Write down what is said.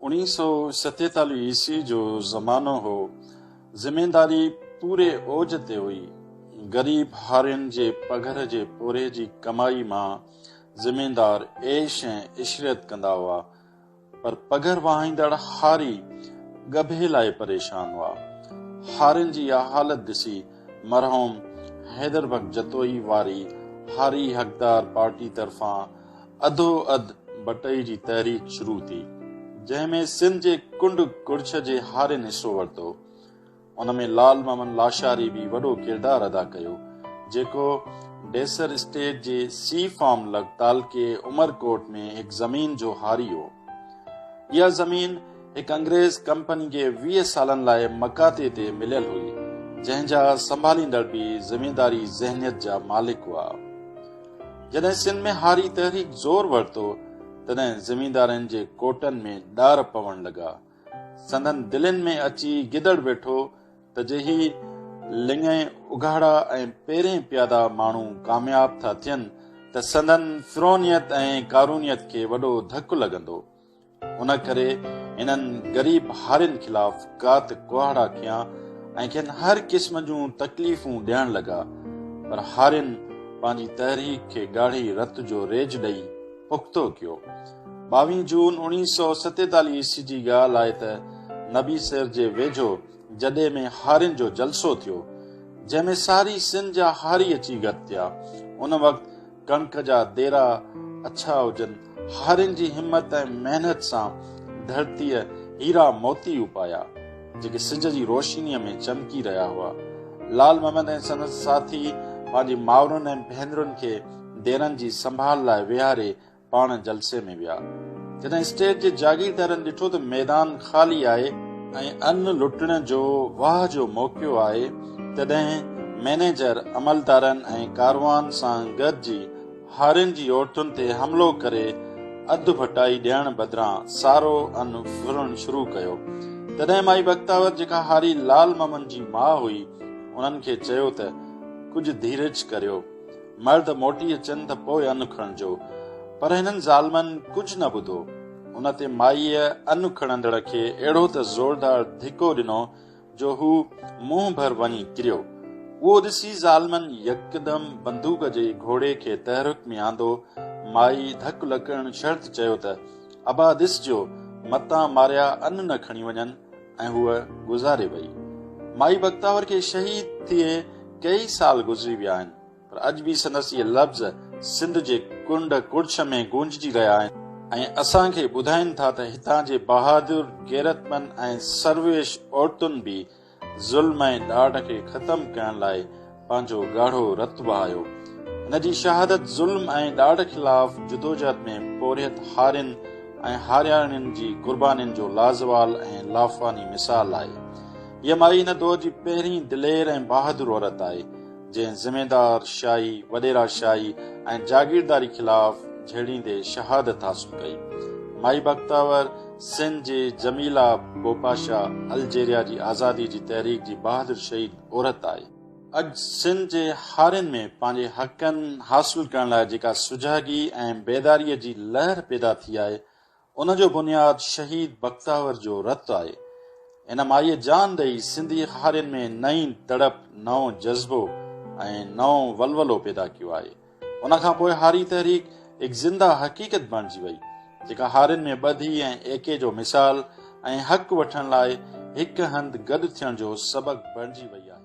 1947 عيسوي جو زمانو هو. زمينداري پوري اوج تي هئي. غريب هارين جي پگهر جي پورهيي جي ڪمائي مان زميندار عيش ۽ عشرت ڪندا هئا، پر پگهر وهائيندڙ هاري ڳڀي لاء پريشان هئا. هارين جي اها حالت ڏسي مرحوم حيدر بخش جتوئي واري هاري حقدار پارٽي طرفان اڌو اڌ بٽئي جي تحريڪ شروع ٿي، جنهن ۾ سنڌ جي ڪنڊ ڪڙڇ جي هارين حصو ورتو. ان ۾ لال محمد لاشاري به وڏو ڪردار ادا ڪيو، جيڪو ڏيسر اسٽيٽ جي سي فارم لڳ تعلقي عمرڪوٽ ۾ هڪ زمين جو هاري هو. اها زمين هڪ انگريز ڪمپني کي 20 سالن لاء مقاطعي تي مليل هئي، جنهن جا سنڀاليندڙ به زمينداري ذهنيت جا مالڪ هئا. جڏهن سنڌ ۾ هاري تحريڪ زور ورتو، تڏهن زميندارن جي ڪوٽن ۾ ڏار پوڻ لڳا. سندن دلين ۾ اچي گدڙ ويٺو ته جي هي لڱين اگهاڙا ۽ پيرين پيادا ماڻهو ڪامياب ٿا ٿين ته سندن فرعونيت ۽ قارونيت کي وڏو ڌڪ لڳندو. ان ڪري هنن غريب هارين خلاف ڪات ڪهاڙا کنيا ۽ کين هر قسم جون تڪليفون ڏيڻ لڳا، پر هارين پنهنجي تحريڪ کي ڳاڙهي رت جو ريج ڏئي پختو ڪيو. 22 جون 1947 عيسوي جي ڳالهه آهي ته نبي سر جي ويجهو جڏي ۾ هارين جو جلسو ٿيو، جنهن ۾ ساري سنڌ جا هاري اچي گڏ ٿيا. ان وقت ڪڻڪ جا ديرا اڇا هجن، هارين جي همت ۽ محنت سان ڌرتيء هيرا موتي اپايا، جيڪي سج جي روشنيء ۾ چمڪي رهيا هئا. لال محمد ۽ سندس ساٿي پنهنجي مائرن ۽ ڀينرن کي ديرن جي سنڀال لاء ويهاري پاڻ جلسي ۾ ويا. جڏهن اسٽيٽ جي جاگيردارن ڏٺو ته ميدان خالي آهي ۽ ان لٽڻ جو واهه جو موقعو آهي، تڏهن مئنيجر عملدارن ۽ ڪاروان سان گڏجي هارين جي عورتن تي حملو ڪري اڌ ڀٽائي ڏيڻ بدران سارو ان ڦرڻ شروع ڪيو. تڏهن مائي بختاور جيڪا هاري لال محمد جي ماء هئي، انهن کي چيو ته ڪجهه ڌيرج ڪريو. مرد موٽي اچن ته پوء ان کڻجو. پر هنن ظالمن ڪجهه نه ٻڌو. ان تي مائيء ان کڻندڙ کي اهڙو ته زوردار ڌڪو ڏنو جو هو منهن ڀر وڃي ڪريو. اهو ڏسي ظالمن يڪدم بندوق جي گهوڙي کي تحرڪ ۾ آندو. مائي ڌڪ لڳڻ شرط چيو ته، ابا ڏسجو متان ماريا ان نه کڻي وڃن. ۽ هوء گذاري وئي. مائي بختاور کي شهيد ٿئي ڪيئي سال گذري ويا آهن، پر اڄ به سندس اهي لفظ سنڌ جي ڪنڊ ڪڙڇ ۾ گونججي رهيا آهن ۽ اسان کي ٻڌائين ٿا ته هتان جي بهادر، غيرتمند ۽ سرويش عورتن به ظلم ۽ ڏاڍ کي ختم ڪرڻ لاء پنهنجو ڳاڙهو رت وهايو. هن جي شهادت ظلم ۽ ڏاڍ خلاف جدوجهد ۾ پورهيت هارين ۽ هارياڻين جي قربانين جو لازوال ۽ لافاني مثال آهي. هيء مائي هن دور جي پهرين دلير ۽ بهادر عورت آهي، جنهن زميندار شاهي، وڏيرا شاهي ۽ جاگيرداري خلاف جهيڙيندي شهادت حاصل ڪئي. مائي بختاور سنڌ جي جميله بوپاشا الجيريا جي آزادي جي تحريڪ جي بهادر شهيد عورت آهي. اڄ سنڌ جي هارين ۾ پنهنجي حقن حاصل ڪرڻ لاء جيڪا سجاڳي ۽ بيداريء جي لهر پيدا ٿي آهي، ان جو بنياد شهيد بختاور جو رت آهي. هن مائيء جان ڏئي سنڌي هارين ۾ نئين تڙپ، نئون جذبو ۽ نئون ولولو پيدا ڪيو آهي. ان کان پوء هاري تحريڪ هڪ زنده حقيقت بڻجي وئي، جيڪا هارين ۾ ٻڌي ۽ ايڪي جو مثال ۽ حق وٺڻ لاء هڪ هنڌ گڏ ٿيڻ جو سبق بڻجي وئي آهي.